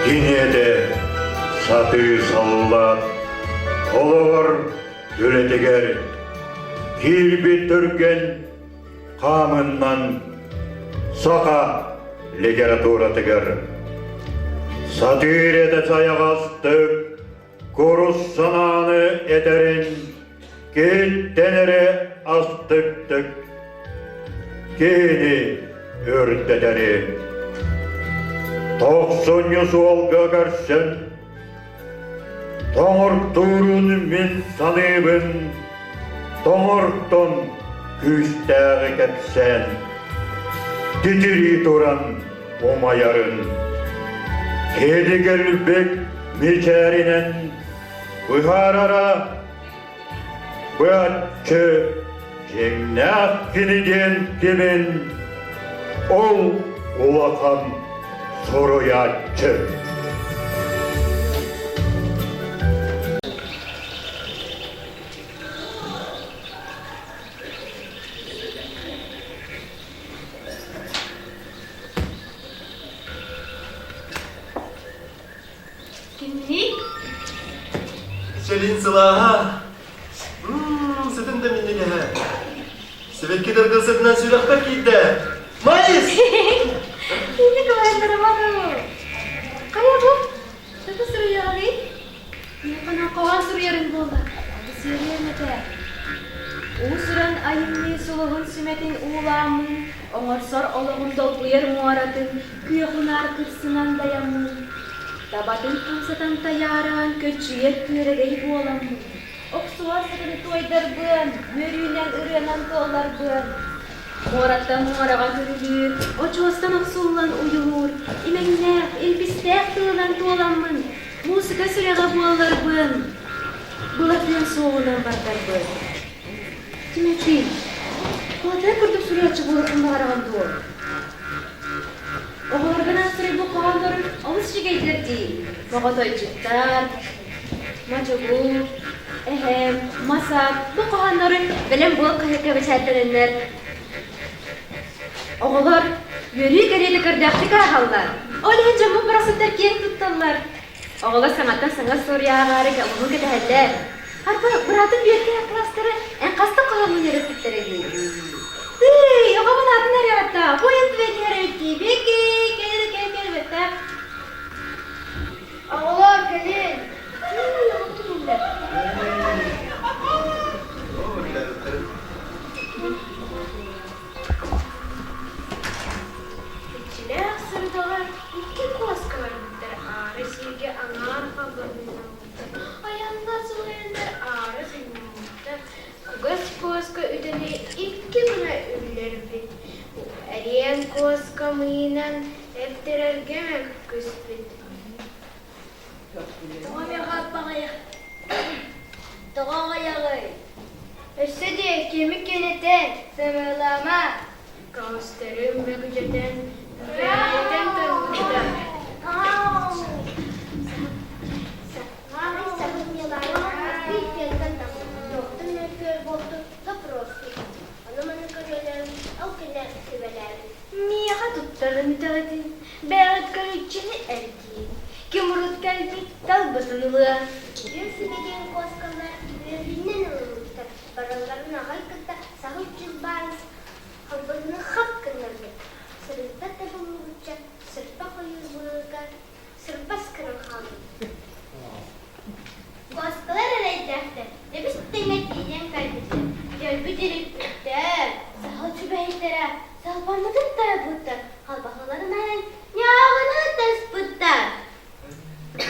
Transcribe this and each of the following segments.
Кини этэ сатыы саллаат, олоҕор үлэтигэр киирбит түргэн хаамыннан саха литературатыгар сатыыр этэ сайаҕастык курус санааны этэрин киһиттэн эрэ астыктык киһини үрдэтэри. Тохсунньу суолга көрсөн тоҥортуурун мин саныыбын, тоҥортон күүстээҕи кэпсээн, титирии туран умайарын. Киһи мичээринэн быһаарара быаччы дьиҥнээх кини диэн кимин ол улахан суруйааччы. Кимний? Сэлин сылааһа, сытын да минньигэһэ. Сибэкки дыргыл сытынан сүрэхпэр киирдэ. Майыс! Кини кылайдарыману. Хайа бу? Тугу суруйаҕыный? Миэхэ хоһоон суруйарыҥ буолла. Олус үөрүөм этэ. Уус-уран айымньы сулуһун сүмэтин уулааммын, оҥорсор олоҕум долгуйар муоратын күөх унаар кырсынан дайаммын, табатын хамсатан тайаараан көччүйэр күөрэгэй буоламмын, охсуһар сытын туойдарбыан, үөрүүнэн ырыанан туолларбыан, муораттан муораҕа күрүлүүр, очуостан охсуллан уйулуур, имэҥнээх, илбистээх тылынан туоламмын, муусука сүрэҕэ буолларбын, Былатыан суоҕунан бардарбын. Тимофей, Былатыан курдук суруйааччы буолуоххун баҕараҕын дуо? Оҕолорго суруйбут хоһооннорун олус үчүгэйдэр дии. Моҕотойдьуттар, Модьугу, эһэм, Масак бу хоһооннорун бэлэм буол хаһыакка бэчээттэнэннэр оҕолор үөрүү кэриэтэ көрдөөхтүк ааҕаллар. Ол иһин дьоммут барахсаттар киэҥ тутталлар. Оҕолор саҥаттан саҥа суруйааҕаары олуһун кэтэһэллэр. Арба, быраатым Бүөккэ кылаастара эн хаста хоһоҥҥун үөрэппиттэрэ дии. Тыый, оҕобун аатын эрэ аата, бу ойон түбээн иһэр эбит дии. Бүөккэ, кэл кэл кэл бэттэх. Оҕолор, кэлин. Тыый, оҕом кэллэ. Иччилээх сырдаҕар икки куоска барбыттар аара сиргэ аҥаар халбаһыылаабыттар, айаҥҥа сылайаннар аара сынньаммыттар, кугас куоска үтэни икки гына үллэрбит, эриэн куоска мыйынан эрдэрэргэ мөккүспүт. Тоҕо миэхэ аппаҕайах Тоҕо аҕыйаҕый? Өссө диэ кими кинитэ сымыылама Көҕүстэрин мөгүдьэтэн, күөрэйтэн турбута. Миэхэ туттаран үтэҕитин, бэйэҕит көрүччүнү эргийин. Ким урут кэлбит талбытын ылыа. Күн симигин куоскалар үөрүүнэн ылыллыбыттар, барылларын аҕай кытта саһыл чылбаан Халбаһыны хап гыннарбыт, сырыыта табыллыбычча сырпах ойуур быыһыгар сырбас гынан хаалбыт. Куоскалар эрэйдээхтэр дэбис тэҥэ тиийэн кэлбиттэр, дьөлбүт илиппиттэр, саһыл сүбэһиттэрэ салбаммытын тарабыттар, халбаһыларын аһан ньааҕыны таспыттар.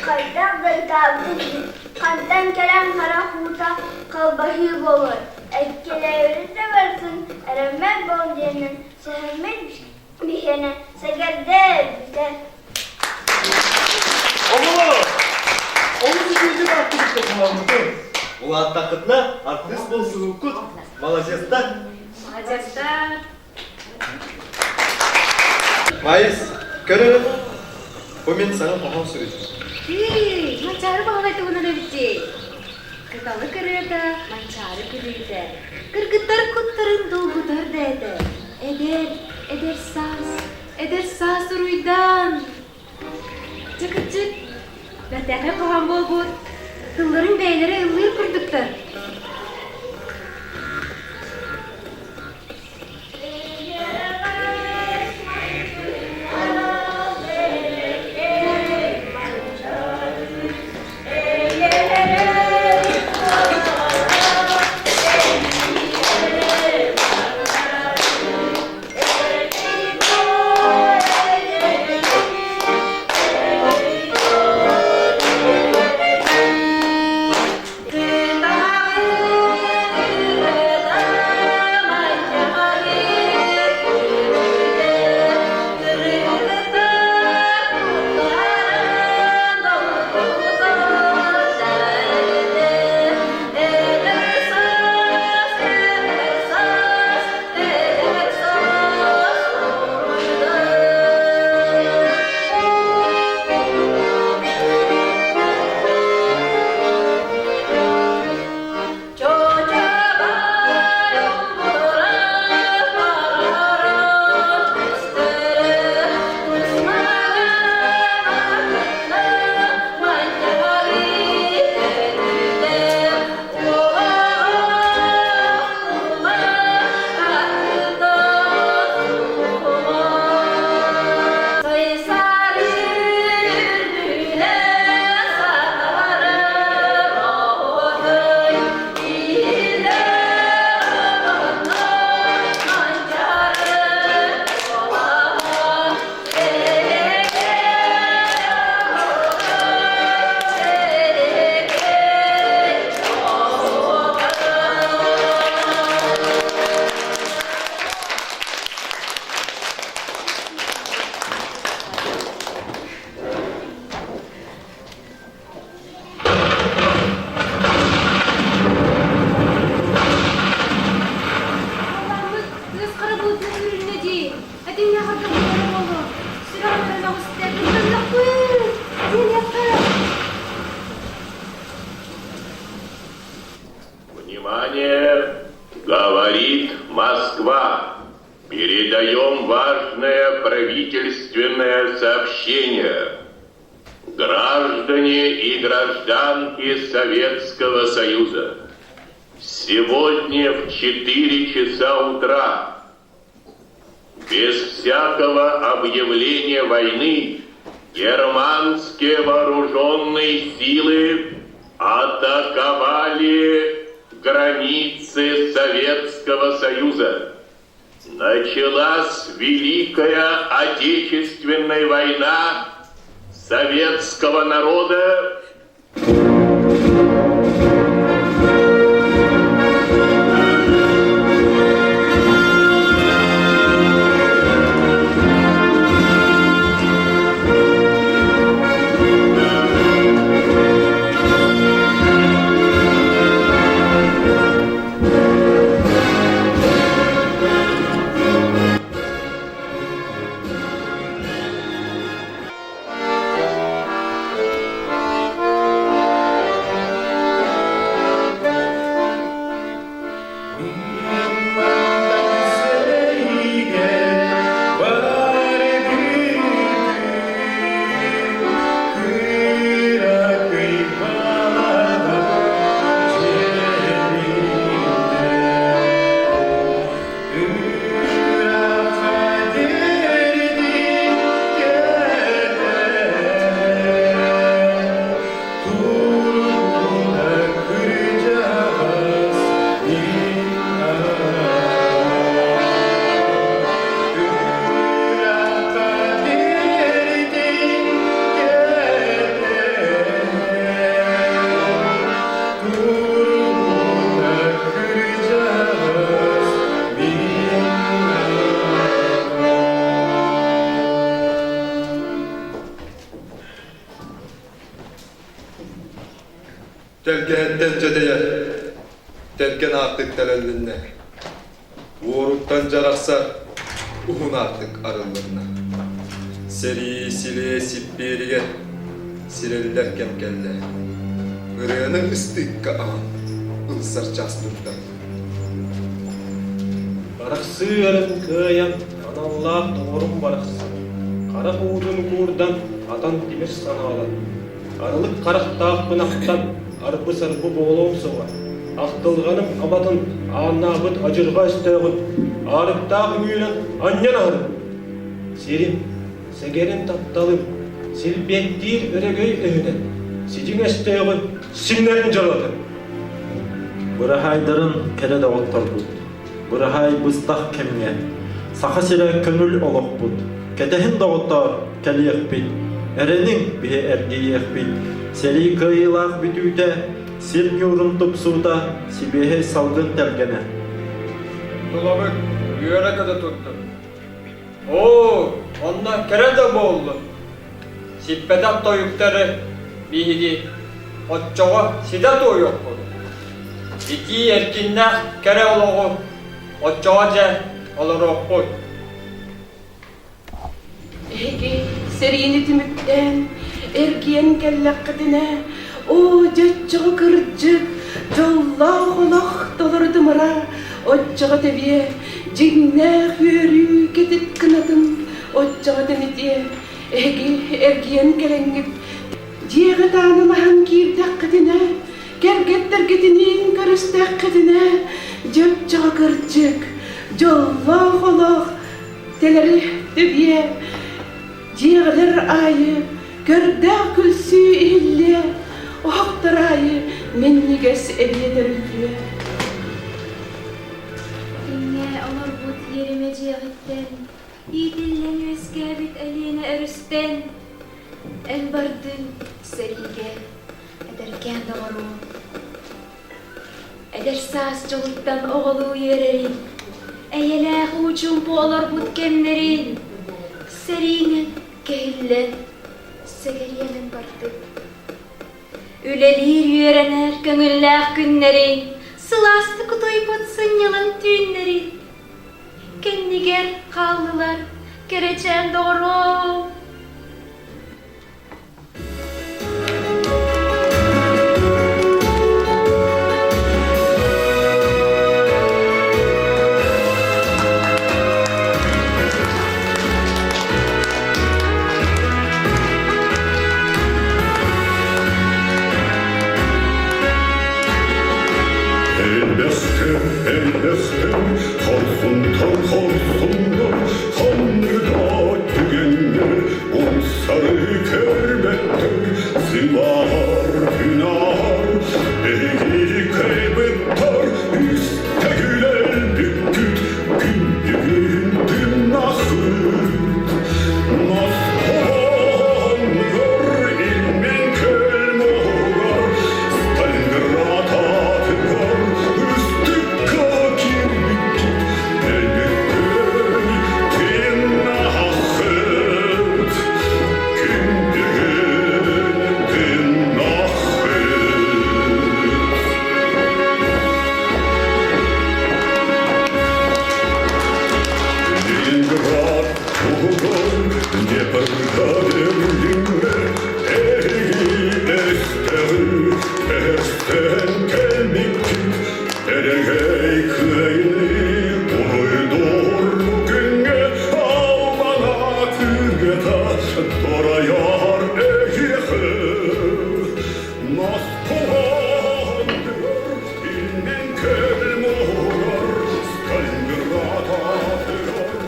Хайдах да ытаабытын иһин, хантан кэлэн харах уута халбаһыы буолуой, эккэлээбитин да барытын эрэммэт буол диэнин сэһэммит биһиэнэ сэгэрдэ өлбүтэ. Оҕолор, олус үчүгэйдик артыыстар буоламмытын. Улааттаххытына артыыс буолсууккут. Маладьыастар. Маладьыастар. Маайыс, көрөрүм, бу мин саҥа хоһоон суруйдум. Тыый, Манчаары Баһылай туһунан эбит дии. Кыталы кырыата, Манчаары күлүүтэ. Кыргыттар куттарын долгутар да этэ. Эдэр, эдэр саас, эдэр саас уруйдаан. Дьэ кырдьык, бэртээхэй хоһоон буолбут. Тылларын бэйэлэрэ ыллыыр курдуктар. Баламмыт тыас хара былытынан үүрүннэ дии. Этиҥҥэ хардах буолара буолуо. Сүрэҕим көрөн оҕуста. Кытталлахпыт! Диэниэххэ. Внимание! Говорит Москва! Передаем важное правительственное сообщение. Граждане и гражданки Советского Союза, сегодня в 4 часа утра без всякого объявления войны германские вооруженные силы атаковали границы Советского Союза. Началась Великая Отечественная война советского народа. Тэлгэһэттэн дьэдэйэр, тэргэн аартык тэлэллиннэ, уоруттан дьарахсар уһун аартык арыллынна. Сэрии силиэ сиппиэригэр сирэллэр кэм кэллэ. Ырыаны ыстыыкка аһан ылсар чаас турда. Барахсыырын кыайан аналлаах доҕорум барахсан. Харах уутун куурдан, атан тимир санаалан, арылык харахтаахпын ахтан, арбы-сарбы буолуом суоҕа, ахтылҕаным абатын ааннаабыт адьырҕа өстөөҕүн аарыктаах үҥүүнэн анньан аһарым. Сирим, сэгэрим тапталым, силбиэттиир өрөгөй өһүнэн, сидьиҥ өстөөҕү сиҥнэрин дьаралатым. Быраһаайдарын кэрэ доҕотторбут, быраһаай быстах кэмҥэ, Саха сирэ көҥүл олохпут, кэтэһин доҕоттоор кэлиэхпит, эрэниҥ биһи эргийиэхпит, сэрии кыайыылаах бүтүүтэ, сир ньуурун тупсуута, сибиэһэй салгын тэлгэнэ. Тулабыт үөрэ-көтө турдун. Оо, онно кэрэ да буоллун! Сиппэтэх тойуктары биһиги оччоҕо ситэ туойуохпут. Итии эркиннээх кэрэ олоҕу оччоҕо дьэ олоруохпут. Эһиги сэриини түмүктээн, эргийэн кэллэххитинэ, оо, дьэ оччоҕо кырдьык, дьоллоох олох толору тымыра, оччоҕо тэбиэ, дьиҥнээх үөрүү кэтит кынатын оччоҕо тэнитиэ. Эһиги эргийэн кэлэҥҥит, дьиэҕит аанын аһан киирдэххитинэ, кэргэттэргитиниин көрүстэххитинэ, дьэ оччоҕо кырдьык, дьоллоох олох тэлэри тэбиэ, дьиэҕэлэр аайы көрдөөх күлсүү иһиллиэ, оһохтор аайы минньигэс эбиэ төрүллүө. Итинҥэ олорбут иэримэ дьиэҕиттэн, иитиллэн үөскээбит Элиэнэ өрүстэн, эн бардыҥ сэриигэ, эдэркээн доҕоруом. Эдэр саас дьолуттан оҕолуу үөрэрин, эйэлээх уу чуумпу олорбут кэмнэрин, сэриинэн кэһиллэн, сэгэриэнэн бардыҥ. Үлэлиир үөрэнэр көҥүллээх күннэрин, сылаастык утуйбут сынньалаҥ түүннэрин кэннигэр хааллылар кэрэчээн доҕоруом. Элбэхтэр, элбэхтэр, хорсунтан хорсуннар, ханныга түгэҥҥэ умсары көрбөттөр, сылаар күнаар, эһиги кыайбыттар, үстэ күлэлбиккит, күн бүгүн тыыннааххыт. Москванныгар илмин көл муһугар, Сталинград атыгар үстүккэ киирбиккит, өлбүккүт тыыннааххыт, күн бүгүн тыыннааххыт. Ленинград туһугар Днепрга Берлиҥҥэ эһиги эстэҕи эстэн кэлбиккит Эрэгэй кыайыы уруйдуур бу күҥҥэ албана күүгэтэ дорайар эһиэхэ Москваҕа иннин көл муһугар Сталинград аатыгар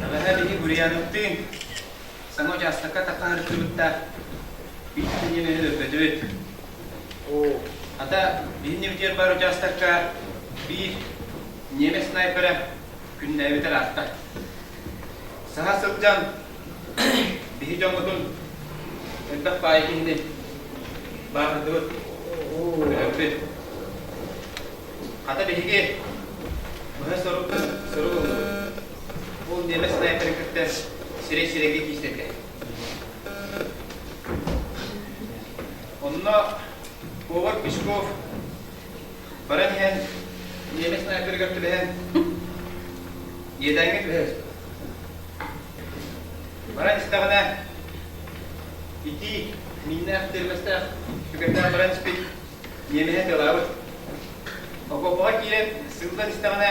Бэҕэһээ биһи Гурьяновтыын саҥа учаастакка таххан ырыттыбыт биир ньиэмэһи өлөрбөтүбүт. Хата биһи баар учаастакка биир ньиэмэс снайпера күннээбитэ ыраатта. Саһа сылдьан биһи дьоммутун элбэх баайы киһини бааһырдыбыт, өлөрбүт. Хата биһиги быһа сорук сорук ыллыбыт. Ол немец снайперин кытта сирэй-сирэйгэ киирсэргэ. Онно повар Песков баран иһэн немец снайперыгар түбэһэн иэдээҥҥэ түһэр. Баран истэҕинэ итии мииннээх тиэрмэстээх түгэннээх баран испит немеһэ тыалаабыт. Окуопаҕа киирэн сыыллан истэҕинэ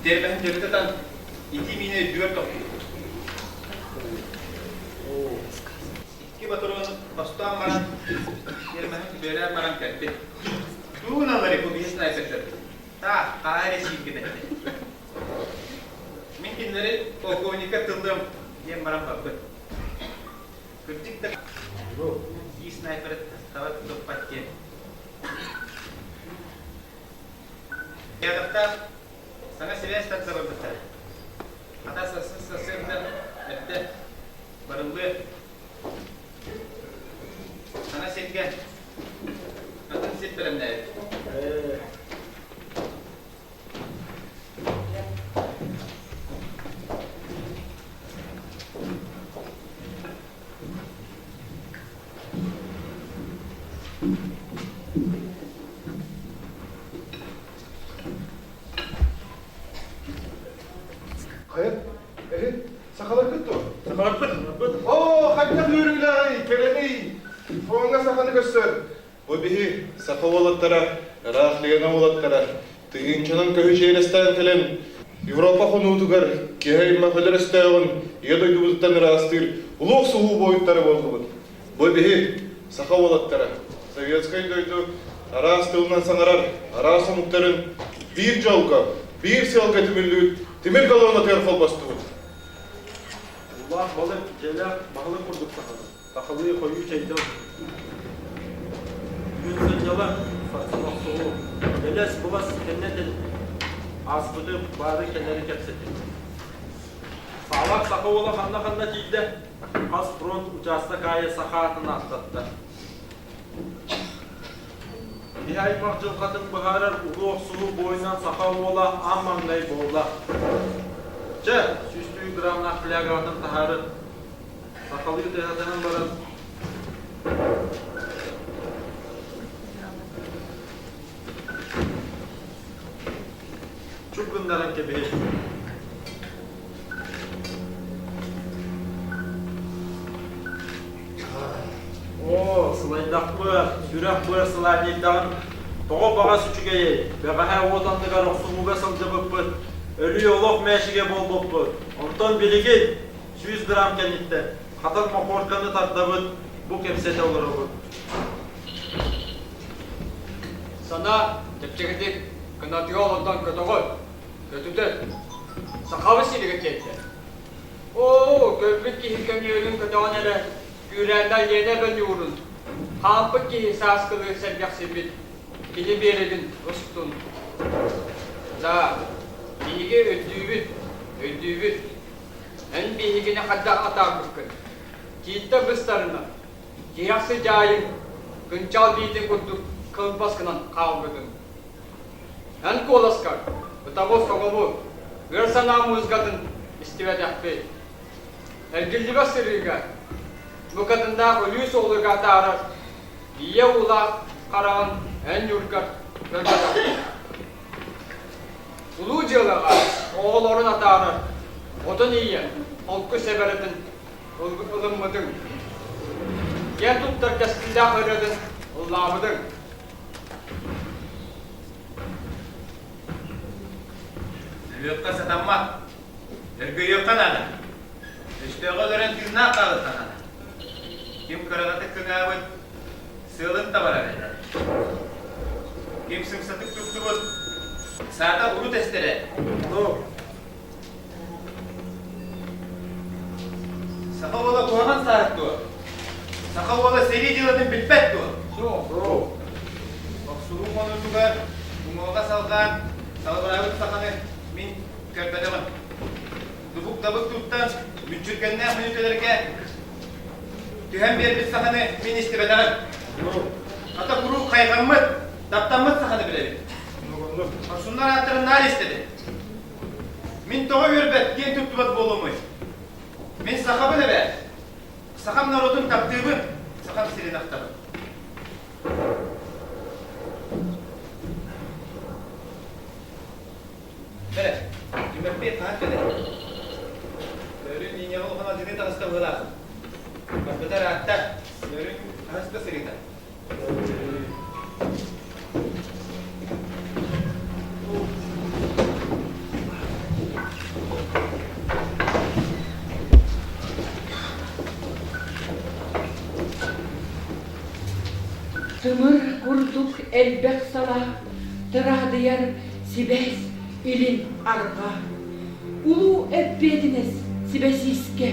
тиэрмэһин дьөлүтэ ытан итии миинэ үрдүгэр тохтуур. Икки ботуруону хостоон баран, тиэрмэһин күдүөлээн баран кэлбит. Тугун аллари бу биһи снайпердар? Таах, хаһа эрэ сииргэ бэттэ. Мин кинилэри полковникка тыллыам диэн баран барбыт. Кырдьык да биир снайперы таба туппат диэн. Ядовтаах саҥа сибээс тарда барбыттара. Хата сарсыарда эрдэ барыллыа. Саҥа сиргэ атын сир бэлэмнээбит. Хайа, эһи, сахаларгыт дуо? Сахаларбыт. Оо, хайдах үөрүүлээҕий, кэрэний! Фроҥҥа саханы көрсөр. Бу биһи саха уолаттара, ыраах Лена уолаттара, тыһыынчанан көһү чиэрэстээн кэлэн, Европа хонуутугар киһи аймах өлөр өстөөҕүн ийэ дойдубутуттан ыраастыыр улуу охсуһуу буойуттара буоллубут. Бу биһи саха уолаттара, советскай дойду араас тылынан саҥарар араас омуктарын биир дьолго, биир сыалга түмүллүбүт тимир колоннатыгар холбостубут. Улаах балык дьиэлээх баһылык курдук сахалар. Сахалыы хойуу чэйдэ Бүгүн сынньалаҥ, сарсын охсуһуу, элэс-былас кэннэ ааспыты баары кэлэри кэпсэтин. Саалаах саха уола ханна-ханна тиийдэ? Хас фронт учаастак аайы саха аатын ааттатта. Киһи аймах дьылҕатын быһаарар улуу охсуһуу буойунан саха уола аан маҥнай буолла. Чэ, сүүстүү грамнаах флягаҕытын таһаарын, сахалыы тыаһатыһан баран чук гыннаран кэбиһин. Оо, сылайдахпыат, сүрэх-быар сылаанньыйдаҕын тоҕо баҕас үчүгэйэй, бэҕэһээ уот анныгар охсуһууга сылдьыбыппыт, өлүү олох мээчигэ буолбуппут. Онтон билигин 100 грамм кэнниттэн хатан мохуорканы тардабыт, бу кэпсэтэ олоробут. Санаа чэпчэкитик кынатыга олордон көтөҕөр, көтүтэр. Сахабыт сиригэр тиэрдэр. Оо, көрбүт киһи көмүөлүн көтөҕөн эрэ, күүрээннэ Лена эбэ ньуурун, хаампыт киһи сааскылыы сэргэхсийбит кини биэрэгин устун. Да, биһиги өйдүүбүт, өйдүүбүт. Эн биһигини хайдах атаарбыккын? Тииттэ быстарынан, тиһэх сыдьаайын, кынчаал биитин курдук кылбас гынан хаалбытын. Эн куоласкар ытабы-соҕобу, ыар санаа музыкатын истибэтэхпит. Эргиллибэт сырыыга, букатыннаах өлүү суолуга атаарар ийэ уулаах хараҕын эн ньуургар көрбөтөхпүт. Улуу дьыалаҕа оҕолорун атаарар отон ийэ холку сэбэрэтин ылыммытыҥ. Киэн туттар кэскиллээх ырыатын ыллаабытыҥ. Өлүөххэ сатаммат, өргөйүөххэ наада. Өстөөҕү өлөрөн тыыннаах хаалыахха наада. Ким кыраҕатык кыҥаабыт, сыалын табарар этэ. Ким сымсатык туттубут, саата урут эстэрэ. Саха уола куһаҕан сааһыт дуо? Саха уола сэрии дьыалатын билбэт дуо? Суох. Охсуһуу хонуутугар уҥуоҕа салҕаан салыбыраабыт саханы мин көрбөтөҕүм. Дубук-дабык туттан мүччүргэннээх мүнүүтэлэргэ түһэн биэрбит саханы мин истибэтэҕим. Хата куруук хайҕаммыт, таптаммыт саханы билэбин. Хорсуннар ааттарын наар истэбин. Мин тоҕо үөрбэт, киэн туттубат буолуомуй? Мин сахабын эбээт. Сахам норуотун таптыыбын, сахам сирин ахтабын. Бэрэ, Түмэппий хаһан кэлэр? Өрүн иинэҕэ улахан алдьаныы таҕыста быһыылаах. Барбыта ыраатта. Өрүн хаһыс да сырыыта. Тымыр курдук элбэх салаа тыраадыйар сибээс илин арҕаа. Улуу эппиэтинэс сибэсиискэ,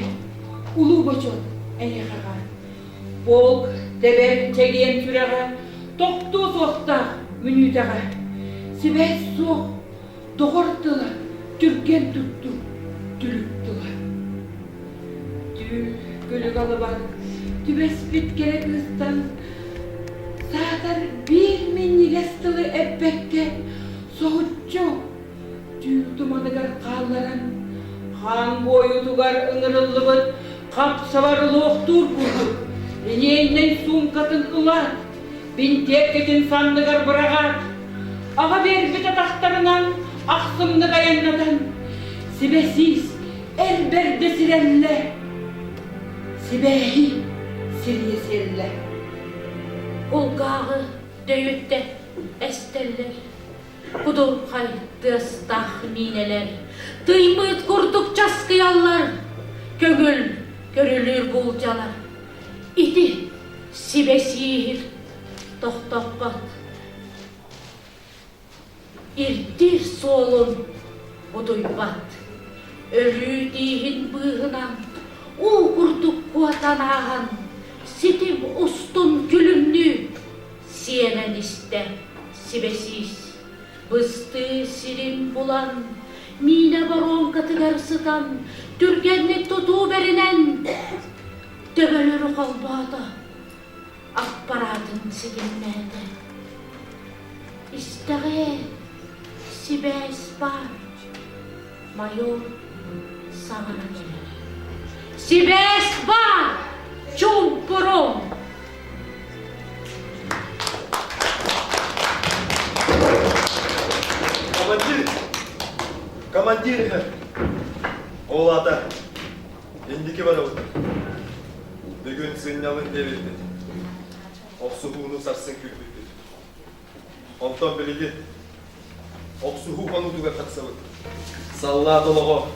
улуу бочуот эйиэхэҕэ. Полк тэбэр чэгиэн сүрэҕэ тохтуо суохтаах мүнүүтэҕэ. Сибээс суох доҕор тыла түргэн туттуу түлүк тыла. Түүл күлүк алыбар түбэспит кэрэ кыыстан саатар биир минньигэс тылы эппэккэ соһуччу түүл туманыгар хаалларан хаан буойутугар ыҥырыллыбыт хап-сабар луохтуур курдук линейнэй суумкатын ылаат, бинтиэпкэтин санныгар быраҕаат, аҕа биэрбит атахтарынан ахсымнык айаннатан, сибэсиис эр бэрдэ сирэллэ, сибээһи сирийэ сиэллэ. Кулгааҕы дөйүттэ эстэллэр Кудулхай тыастаах миинэлэр тыймыыт курдук часкыйаллар, көҥүл көрүлүүр буулдьалар. Ити сибэсииһир тохтоппот. Ирдиир суолун бутуйбат. Өлүү тииһин быыһынан уу курдук куотан ааһан, ситим устун күлүмнүү сиэмэн истэ сибэсиис быстыы сирин булан, миинэ боруоҥкатыгар сытан, түргэнник тутуу бэринэн төбөлөрү холбоото, аппараатын ситимнээтэ. Истэҕэ сибээс баар, майор саҥаран эрэр. Сибээс баар, чуумпуруҥ! Командир! Командир иһэр! Ол аата инники барабыт. Бүгүн сынньалын диэбиппит. Охсуһууну сарсын күүппүппүт. Онтон билигин охсуһуу хонуутугар тахсабыт. Саллаат олоҕо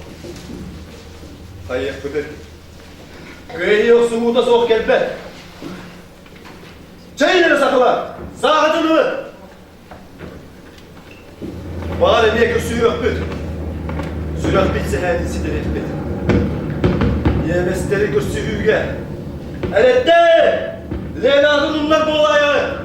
хайыахпытын. Кыайыы охсуһуута суох кэлбэт. Чэй эрэ сахалар! Сааҕытын ылын! Баҕар эмиэ көрсүһүөхпүт. Сүрэхпит сэһээтин ситэриэхпит. Ньиэмэстэри көрсүһүүгэ эрэттээ! Ленатын умнар буолаайаҕын!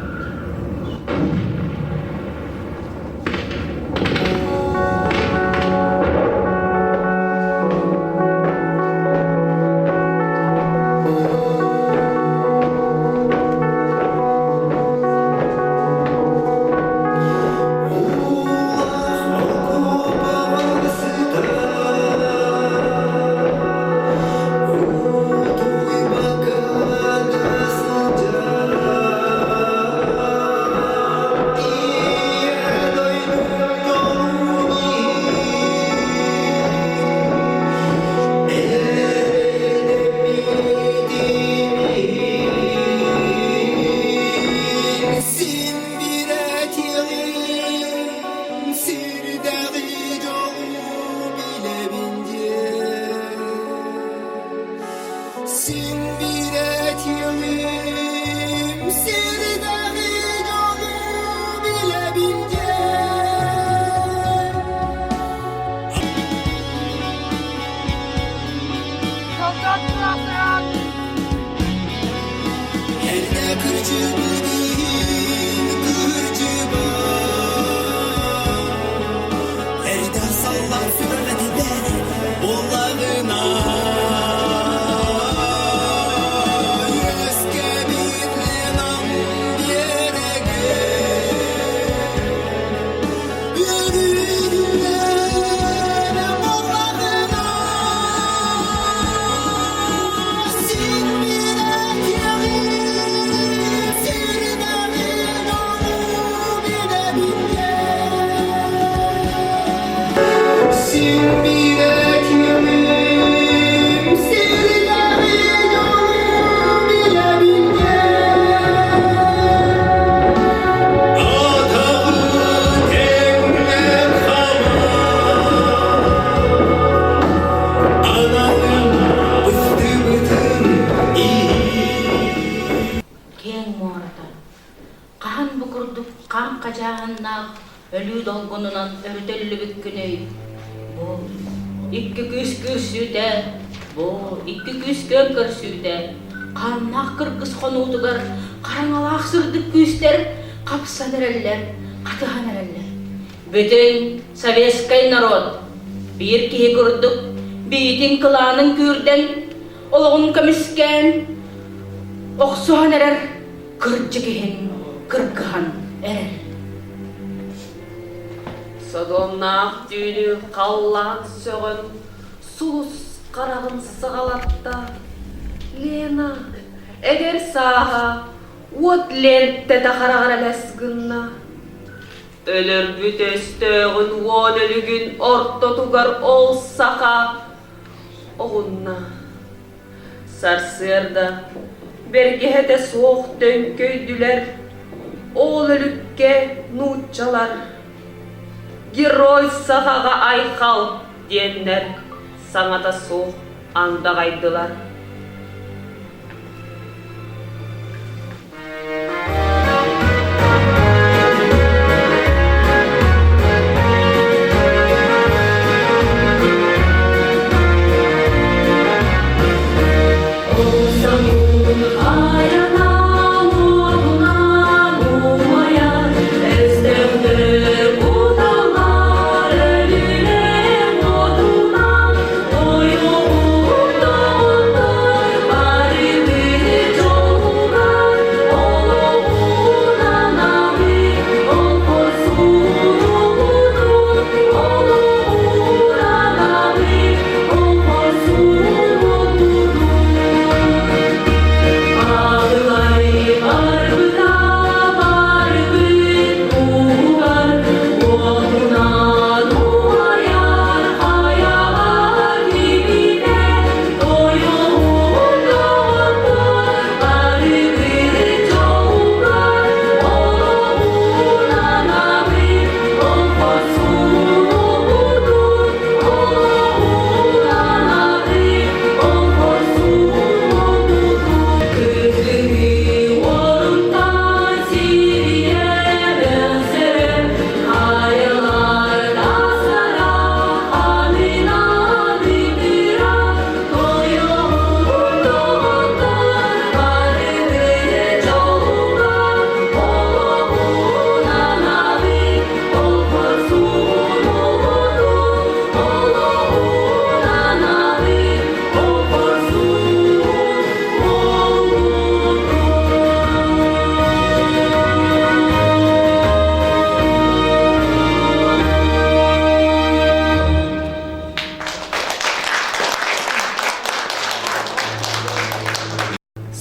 долгунунан өрүтэллибиккиний? Бу икки күүс күүрсүүтэ, бу икки күүс күөн көрсүүтэ, хааннаах кыргыс хонуутугар хараҥалаах сырдык күүстэр хапсан эрэллэр, хатыһан эрэллэр. Бүтүн советскай народ биир киһи курдук биитин кылаанын күүрдэн, олоҕун көмүскээн, охсуһан эрэр кырдьык иһин кыргыһан эрэр. Содуомнаах түүнү халлаан сөҕөн, сулус хараҕын саҕалатта. Лена эдэр сааһа уот лиэнтэтэ хараҕар элэс гынна. Өлөрбүт өстөөҕүн уон өлүгүн ортотугар ол саха оҕунна. Сарсыарда бэргэһэтэ суох төҥкөйдүлэр, ол өлүккэ нууччалар «Герой сахаҕа айхал!» диэннэр саҥата суох андаҕайдылар.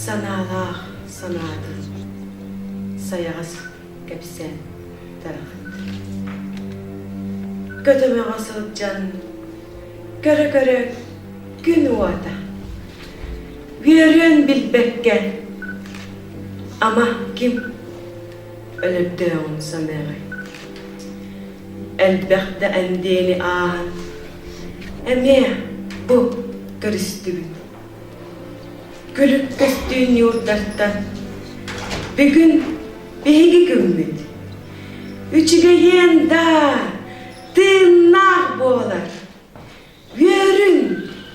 Санаалаах санаатын сайаҕас кэпсээн тараҕыт. Көтөмөҕө сылдьан көрө-көрө күн уота үөрүөн билбэккэ ама ким өлөрдөөҕүн саныаҕай. Элбэх да эндиэни ааһан эмиэ бу көрүстүбүт. Күлүк көстүү ньуурдартан бүгүн биһиги күммүт. Үчүгэйиэн да тыыннаах буолар. Үөрүн,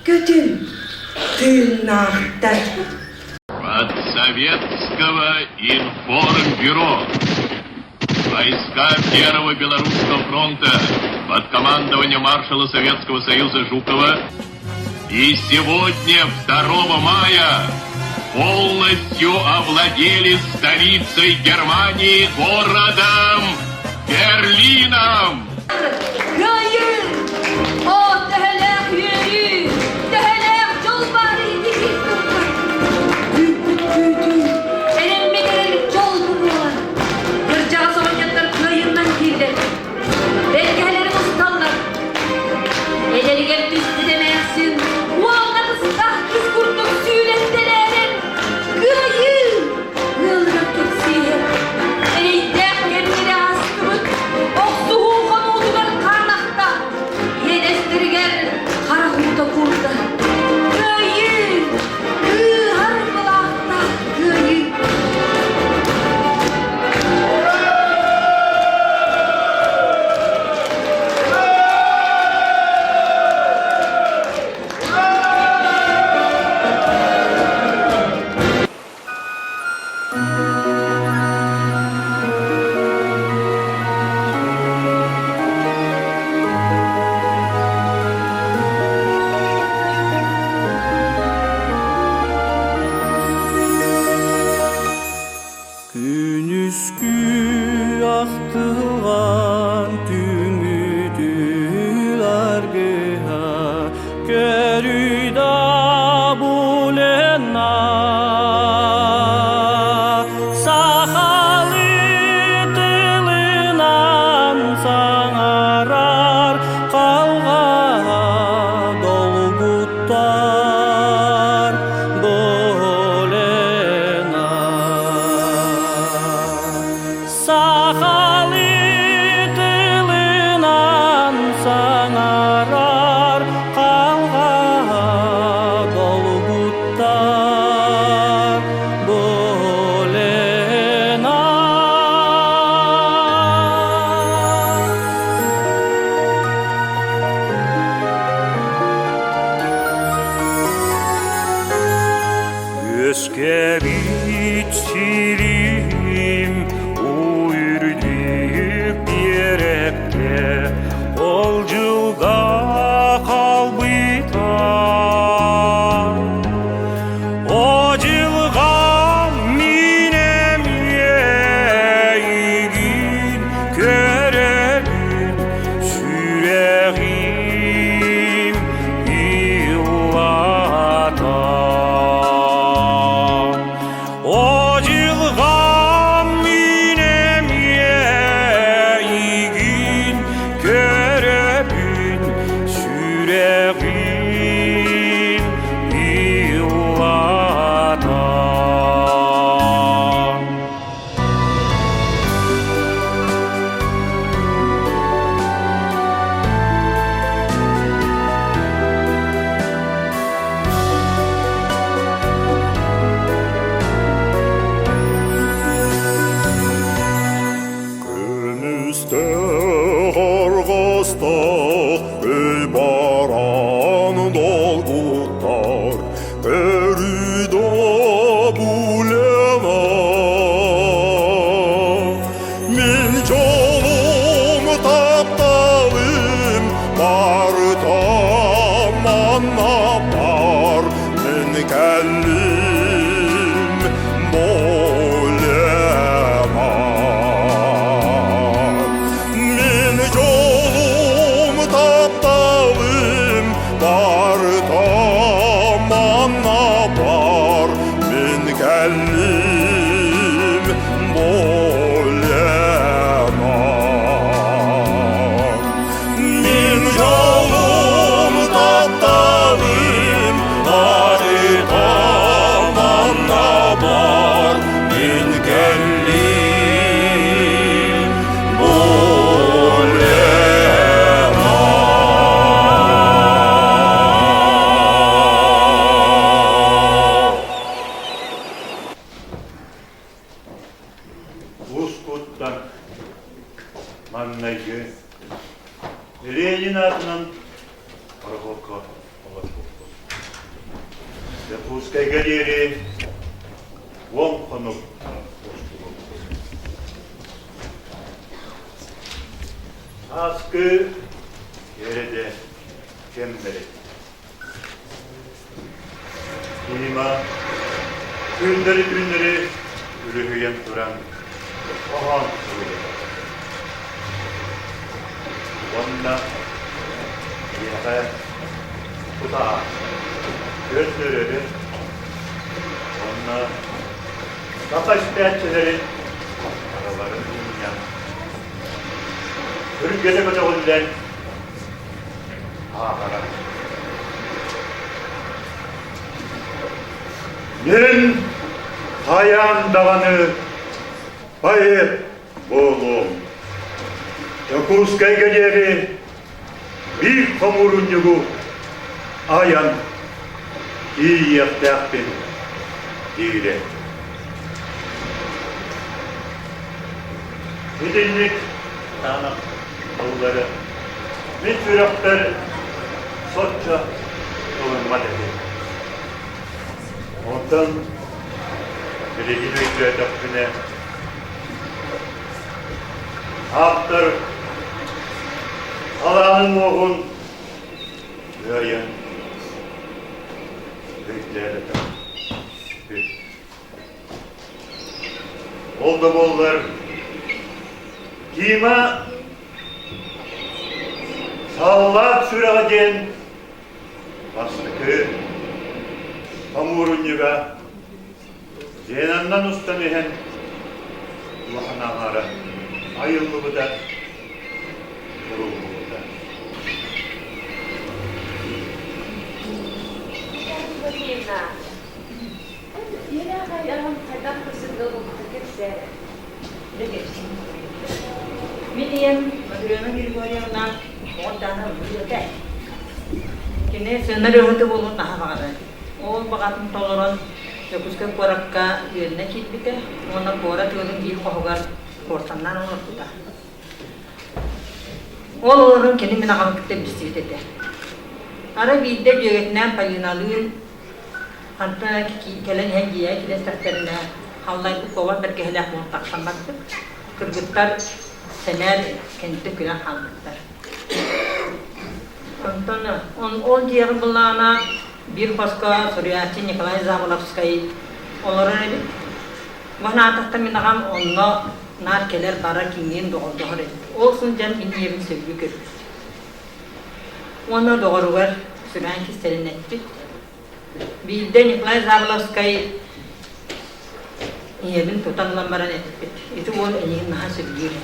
көтүн, тыыннаахтар. От Советского информбюро. Войска Первого Белорусского фронта под командованием маршала Советского Союза Жукова и сегодня, 2 мая, полностью овладели столицей Германии городом Берлином. Кыайыы! О, төһөлөөх үөрүү, төһөлөөх дьол баары ити курдук. Күүппүт күүтүү, эрэммит эрэл дьол буолар. Кырдьаҕас оҕонньоттор кыайыынан киирдэр. Бэргэһэлэрин усталлар. Эдэригэр түспүт эмээхсин уонна быстах кыс курдук сүүрэттэлээрэн кыайыы! Ыалыгар кэпсиэһэр. Эрэйдээх кэмнэри аастыбыт, охсуһуу хонуутугар хаанахта, иэдэстэригэр харах уута куурда. Кыайыы! Кыыһар былаахтаах кыайыы! Көрүй да булена Сахалыы тылынан саҥарар халҕа долгуттар Болена Сахалыы тылынан саҥарар халҕа долгуттар Болена Үөскэбит сирим үрдүк биэрэккэ ол дьылга хаалбыта. О дьылҕа мин эмиэ эйигин көрөбүн сүрэҕим ыллата. О дьылҕам мин эмиэ эйигин көрөбүн сүрэҕим ыллата. Көмүстээх арҕастаах өй баран долгуттар, Көрүү да булена. Мин жолум тапталым барыта манна бар, Мин кэллим болема. Мин жолум тапталым барыта манна бар, Мин кэллим болема. Мин жолум тапталым барыта манна бар, Мин кэллим болема. Ускуттан маҥнайгы Ленин аатынан пароходка олорбуппут. Дьокуускайга диэри 10 хонук устубуппут. Сааскы кэрэтэ кэмнэри. Дима күннэри-түүннэри үлүһүйэн туран хоһоон суруйар. Уонна киһиэхэ кутаа көрдөрөрө уонна саха истээччилэрин араларын мунньан Үргэтэ көтөҕүллэн ааҕара. Мин хайаан даҕаны поэт буолуом. Дьокуускайга диэри биир хомуурунньугу айан тиийиэхтээхпин диирэ. Итинник таанах тыллары мин сүрэхпэр соччо ылыммат этим. Онтон билигин өйдөөтөхпүнэ, ааптар талаанын уоҕун кыайан өйдөөбөтөх. Ол да буоллар, Дима саллаат сүрэҕэ диэн. Бастакы хомуурунньуга Зенаннан устан иһэн улахан аҥаара айыллыбыта, суруллубута. Тимофеевна, Ийэлээх аҕам хайдах көрсөргө буолбута кэпсээ. Мин ийэм Матрена Григорьевна оҕо ыллыыр этэ. Кини сыанар өһөтө буолуон наһаа баҕарар. Ол баҕатын толорон Дьокуускай куоракка үөрэнэ киирбитэ уонна куорат ыалын биир хоһугар куортамнаан олорбута. Ол олорон кини мин аҕабын кытта билсибит этэ. Арай биирдэ дьүөгэтинээн Полиналыын Хантан кэлэн иһэн дьиэҕэ киирэн халлайбыт куобах бэргэһэлээх буолан тахсан барбыт. Кыргыттар сэмээр кэнниттэн күлэн хаалбыттар. Онтон ол дьиэҕэ былаана биир хоско суруйааччы Николай Заболовскай олорор эбит. Бу санаатахтан мин аҕам онно наар кэлэр-барар киҥниин доҕордоһор эбит. Ол сылдьан мин ийэбин сөбүлүү көрбүт. Уонна доҕоругар сүрээн кистэлин эппит. Биирдэ Николай Заболовскай ийэбин тутан ылан баран эппит. Ити уол эйигин наһаа сөбүлүүр.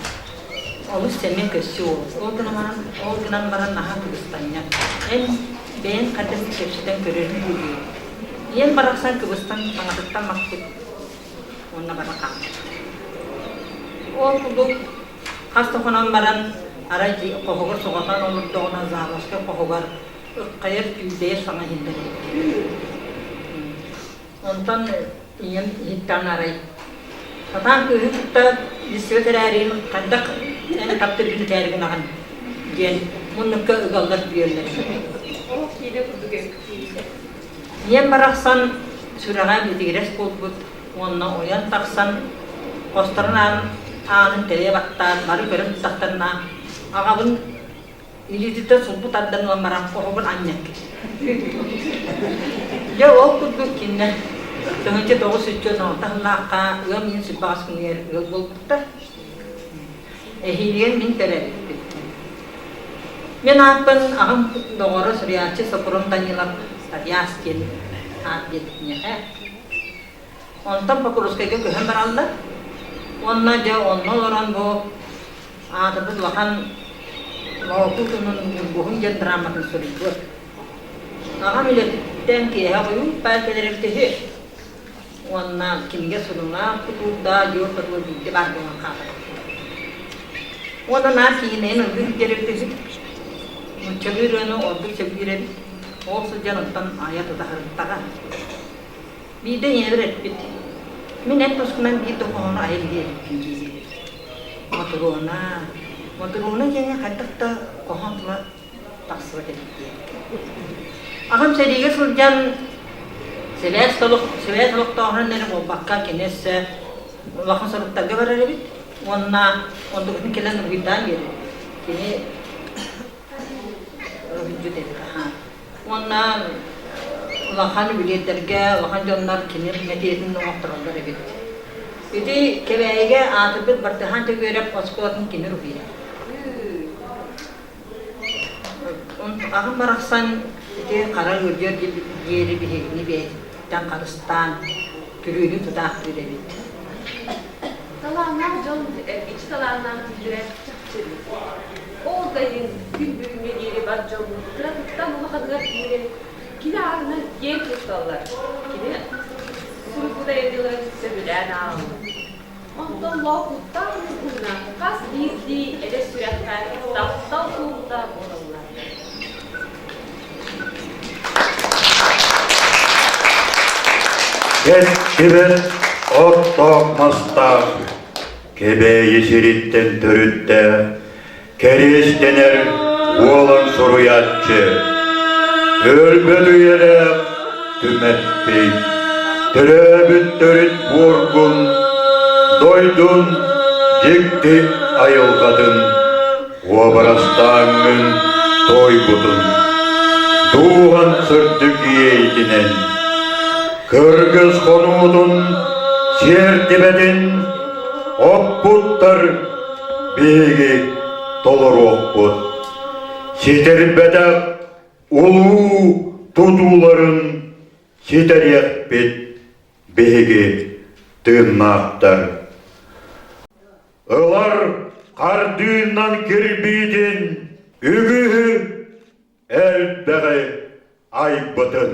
Олус сэмэй көссүү уол. Ол гынан баран, ол гынан баран наһаа кыбыстанньа. Эн бэйэҥ хайдах кэпсэтэн көрөрүҥ дуу диэн. Ийэм барахсан кыбыстан саҥатыттан маппыт уонна бара хаалбыт. Ол курдук хас да хонон баран арай хоһугар соҕотон олордоҕуна Заболоцкай хоһугар ыххайар түүрдэйэр саҥа иһиллэр эбит. Онтон ийэм иһиттэҕин арай сатаан кыыһы кытта билсибэт эрээригин хайдах эн таптыыргын этээри гынаҕын диэн муннукка ыгаллар бүөллэр. Ол киинэ курдук эбит. Ийэм барахсан сүрэҕэ битигирэс буолбут уонна ойон тахсан хосторун аанын тэлэйэ баттаан бары көрөн тахтарына аҕабын илиититтэн сулбу тардан ылан баран оһоҕун анньан Дьэ ол курдук кинилэр 1996 сыллаахха ыам ыйын сүрбэҕэс күнүгэр ыал буолбуттар. Эһиилигэр мин төрөөбүппүн. Мин ааппын аҕам доҕоро суруйааччы Сопрун Данилов Сарьяс диэн аат биэрбит миэхэ. Онтон Покровскайга көһөн бараллар. Уонна дьэ онно олорон бу аатырбыт улахан Лоокуут туһунан Ньургуһун диэн драматын суруйбут. Аҕам үлэтиттэн киэһэ хойуу баай кэлэр эбитэ үһү. Уонна кинигэ сурунаал тутуурдаах Дьур хотугу бииргэ баар буолан хаалар. Уонна наар киинэйин ылгыы сылдьар эбитэ үһү. Нууччалыы ырыаны ордук сөбүлүүр эбит. Ол сылдьан онтон айа тута сырыттаҕа. Биирдэ ийэбэр эппит, Мин эн тускунан биир да хоһоону айа илиэ эбиппин дии Мотуруона, Мотуруона диэҥҥэ хайдах да хоһоон тыла тахсыбат эбит диэн. Аҕам сэриигэ сылдьан сибээс толох, сибээс олохтооһунан эрэ буолбакка, кини өссө улахан соруктарга барар эбит уонна онтукутун кэлэн уруһуйдаан биэрэр. Кини уруһуйдьут эбит аһаа. Уонна улахан үбүлүөйдэргэ улахан дьоннор кини мэтириэтин оҥоттороллор эбит. Ити Кэбээйигэ аатырбыт Бартыһаан Дьөгүөрэп оскуолатын кини уруһуйа. Аҕам барахсан ити хара ыалдьыар диэри биһигини бэйэтиттэн харыстаан күрүөнү тутаахтыыр эбит. Талааннаах дьон эргиччи талааннаах дииллэрэ чахчы эбит. Ол да иһин күн бүгүҥҥэ диэри бар дьоммут кыратыттан улаханыгар диэри кини аатынан киэн тутталлар, кини суруйбут айымньыларын сөбүлээн ааҕаллар. Онтон Лоокуттаах Ньургуһуна хас биирдии эдэр сүрэххэ таптал туоһута буолаллар. Кэччибэт оттоох мастаах Кэбээйи сириттэн төрүттээх кэриэстэнэр уолан суруйааччы өлбөт үйэлээх түмэппий төрөөбүт төрүт буоргун дойдун дьикти айылҕатын уобарастааҥҥын туойбутун дууһан сырдык иэйитинэн кыргыз хонуутун сиэртибэтин оппуттар биһиги толоруохпут ситэрбэтэх улуу. тутууларын ситэриэхпит биһиги тыыннаахтар. Ылар хардыынан кирбиитин үгүһү элбэҕи айбытын.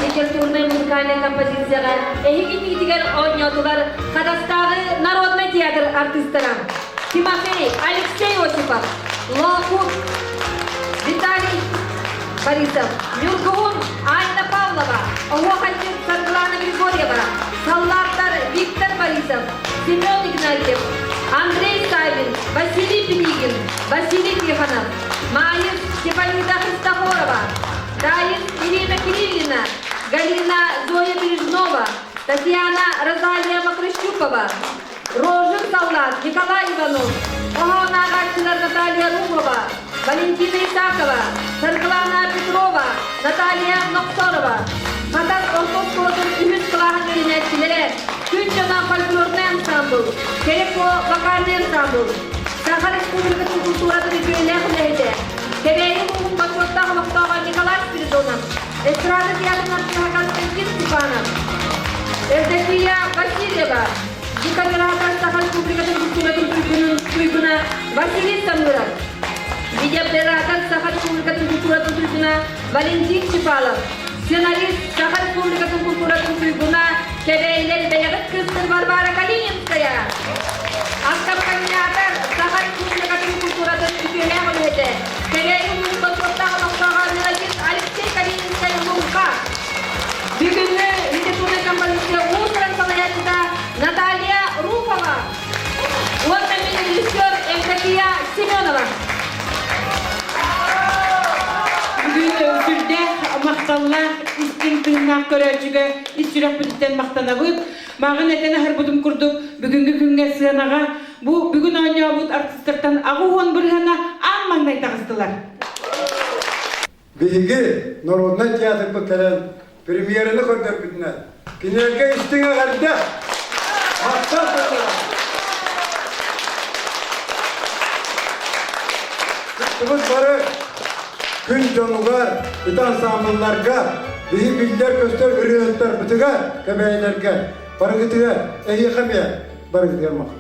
Литературнай музыкальнай композицияҕа эһиги иннигитигэр оонньоотулар Хатастааҕы народнай театр артыыстара Тимофей Алексей Осипов, Лоокут Виталий Борисов, Ньургуһун Айна Павлова, Оһуохайдьыт Саргылана Григорьева, саллааттар Виктор Борисов, Семен Игнатьев, Андрей Савин, Василий Пинигин, Василий Тихонов, Майя Степанида Христофорова, Таис Ирина Кириллина, Галина Зоя Бережнова, Татьяна Розалия Макрощупова, Рожин Саллат, Николай Иванов, Оһоон ааҕааччылар Наталья Румова, Валентина Исакова, Саргылана Петрова, Наталья Нохсорова, Хатас орто оскуолатын үһүс кылааһын үөрэнээччилэрэ, Күн дьоно фольклорнай ансамбл, Кэрэко вокальнай ансамбл, Саха Республикатын культуратын үтүөлээх үлэһитэ, Кэбээйи улууһун бочуоттаах олохтооҕо Николай Спиридонов, эстрада театрын артыыһа Константин Степанов, Евдокия Васильева, декоратор Саха Республикатын культуратын туйгуна Василий Самыров, видеооператор Саха Республикатын культуратын туйгуна Валентин Чепалов, сценарист Саха Республикатын культуратын туйгуна Кэбээйилэр бэйэҕит кыыстара. Варвара Калининская. Аккомпаниатор Саха Республикатын культуратын үтүөлээх үлэһитэ, Кэбээйи улууһун бочуоттаах олохтооҕо мелодист Алексей Калининскай Луҥха. Бүгүҥҥү литературнай композиция уус-уран салайааччыта Наталья Руфова уонна мин режиссер Евдокия Семенова. Бүгүн сүрдээх махталлаах, истиҥ тыыннаах көрөөччүгэ ис сүрэхпититтэн махтанабыт. Мааҕын этэн аһарбытым курдук, бүгүҥҥү күҥҥэ сыанаҕа бу бүгүн оонньообут артыыстартан 80 бырыһыана аан маҥнай таҕыстылар. Биһиги народнай театрбыт кэлэн премьераны көрдөрбүтүнэн кинилэргэ истиҥ эҕэрдэ! Махтал тыллара! Кыттыбыт бары күн дьонугар, ити ансаамбылларга, биһи биллэр-көстөр ырыаһыттарбытыгар, кэбээйилэргэ, барыгытыгар, эһиэхэ эмиэ барыгытыгар махтал.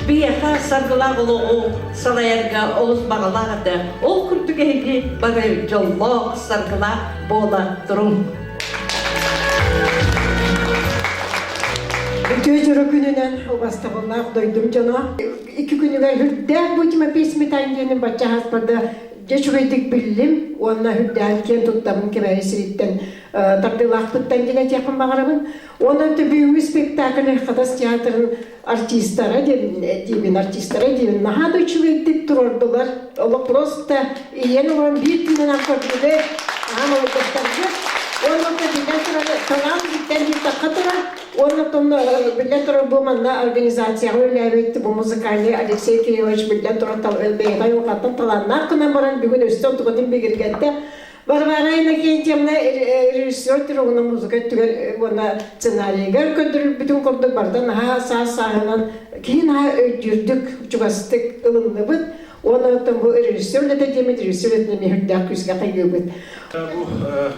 Биһиэхэ саргылаах олоҕу салайарга олус баҕалаах этэ. Ол курдук эһиги бары дьоллоох, саргылаах буола туруҥ. Үтүө дьоро күнүнэн убастабыллаах дойдум дьоно. Икки күнүгэр үрдээх бу Тимофей Сметанин диэнин бачча хаспарда дьэ үчүгэйдик биллим уонна үрдээн киэн туттабын Кэбээйи сириттэн тардыылаахпыттан диэн этиэхпин баҕарабын. Уонна бүгүҥҥү спектакль Хатас театрын артистара диибин, артистара диибин наһаа да үчүгэйдик туруордулар. Олох просто ийэн олорон биир тыынынан көрдүлэр. Аһан олордохторго. Уонна биллэн турар, талаан бииртэн биир тахха турар. Уонна биллэн турар бу манна организацияҕа үлэлээбит бу музыкальный Алексей Кириллович биллэн турар бэйэтэ айылҕаттан талааннаах гынан баран бүгүн өссө онтукатын бигэргэттэ. Варвара Иннокентьевна режиссер туругуна музыка өттүгэр уонна сценарийыгар көрдөрүлбүтүн курдук барыта наһаа саас-сааһынан киһи наһаа өйдүүрдүк, чугастык ылынныбыт. Уонна оттон бу режиссер үлэтэ диэммит, режиссер үлэтин эмиэ үрдээх күүскэ хайгыыбыт. Бу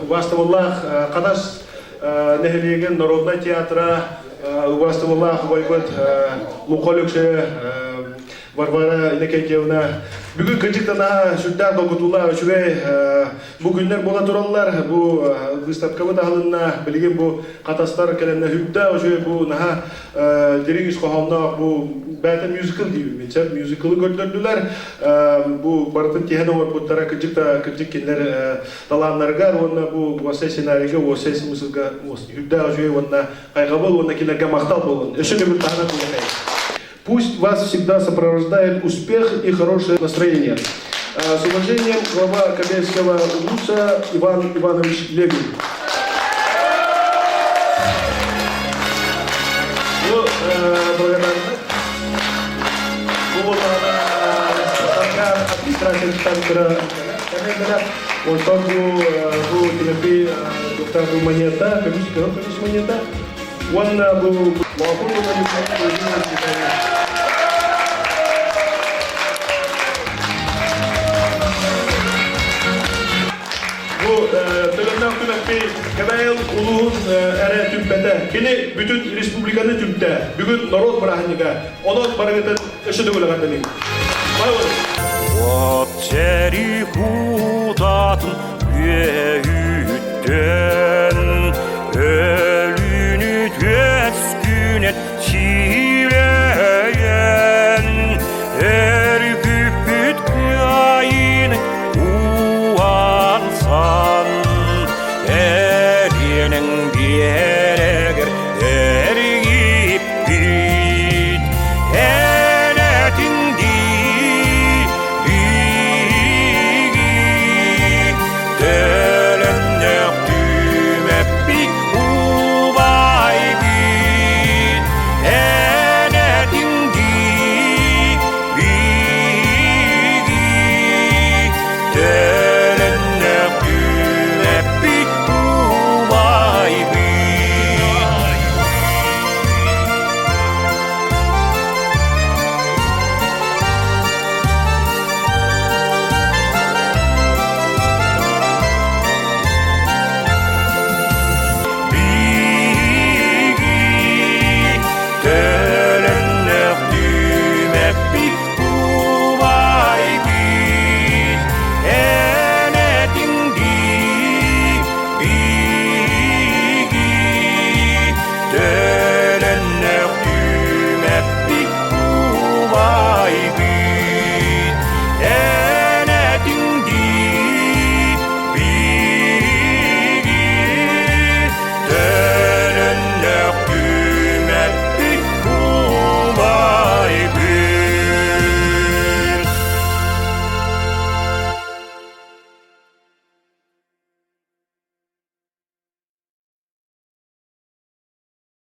убаастабыллаах Хатас нэһилиэгин народнай театра убаастабыллаах убайбыт Лука Өлөксөйө Варвара Иннокентьевна бүгүн кырдьыктанаһа сүрдээх долгутуулаах үчүгэй бу күннэр буола тураллар. Бу выставкабыт аһылынна. Билигин бу хатастар кэлэннэ сүрдээх үчүгэй бу наһаа дириҥ ис хоһоонноох бу бэйэтэ мюзикл диибин мин сөп мюзиклы көрдөрдүлэр. Бу барытын тиһэн оҥорбуттара кырдьык да кырдьык кинилэр талааннарыгар уонна бу уосай сценарийга уосай смыслга сүрдээх үчүгэй уонна хайҕабыл уонна кинилэргэ махтал буолун. Өссө төгүл таһынан Пусть вас всегда сопровождает успех и хорошее настроение. С уважением, глава Кобельского улуса Иван Иванович Левин. Ну, благодарность. Администрация Онтон бу бу Тимофей доктор бу монета, көмүс көмүс монета. Уонна бу Лоокур Бу төлөннөөх түмэппий Кэбээйи улууһун эрэ түмпэтэ. Кини бүтүн республиканы түмтэ. Бүгүн норуот бырааһынньыга. Онон барыгытын өссө төгүл эҕэрдэлиибин. От сэрии кутатын үөһүттэн.